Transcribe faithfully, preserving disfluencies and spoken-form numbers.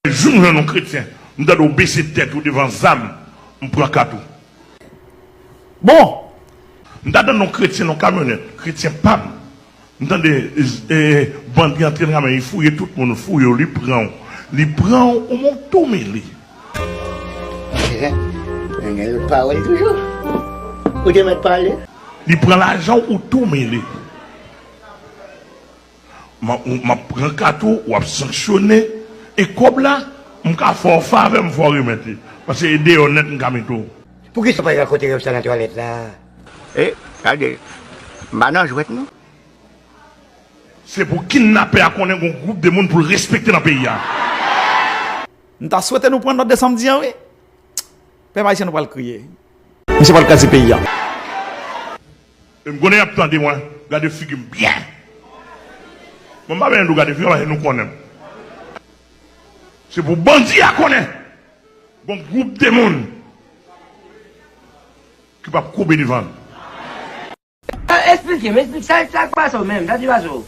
Jou m jwenn yon kretyen, m tande w bese tèt ou devan zam, m pran kat ou. Bon! M ta tande yon kretyen nan kamyonèt, kretyen pa m. M tande, eh, bandi antre nan kamyon, li fouye tout moun, fouye w, li pran w. Li pran w, ou tou mele. Gen lòt pawòl toujou. Ou te mèt pale. Li pran lajan w, ou tou mele. M ap, m ap pran kat ou, w ap sanksyone. E kòb la, m ka fè w favè, m fè w remèt li. Paske e deyò nèt m ka mete w. Poukisa w pa rakonte yo sa nan twalèt la? E, gade, m pa nan jwèt non. Se pou kidnapè a konnen gon gwoup de moun pou l respekte nan peyi a. M ta swete nou pran nòt de sa m di an, wi. Pèp ayisyen, nou pral kriye. Misye pral kraze peyi a. E m konnen y ap tande mwen, gade figi m byen. Mwen m pa bezwen di w gade figi m, paske nou konnen m. Se pou bandi a konnen gon gwoup de moun ki p ap koube devan l. Esplike m, esplike sa, sa k pase w menm, sa ki pase w?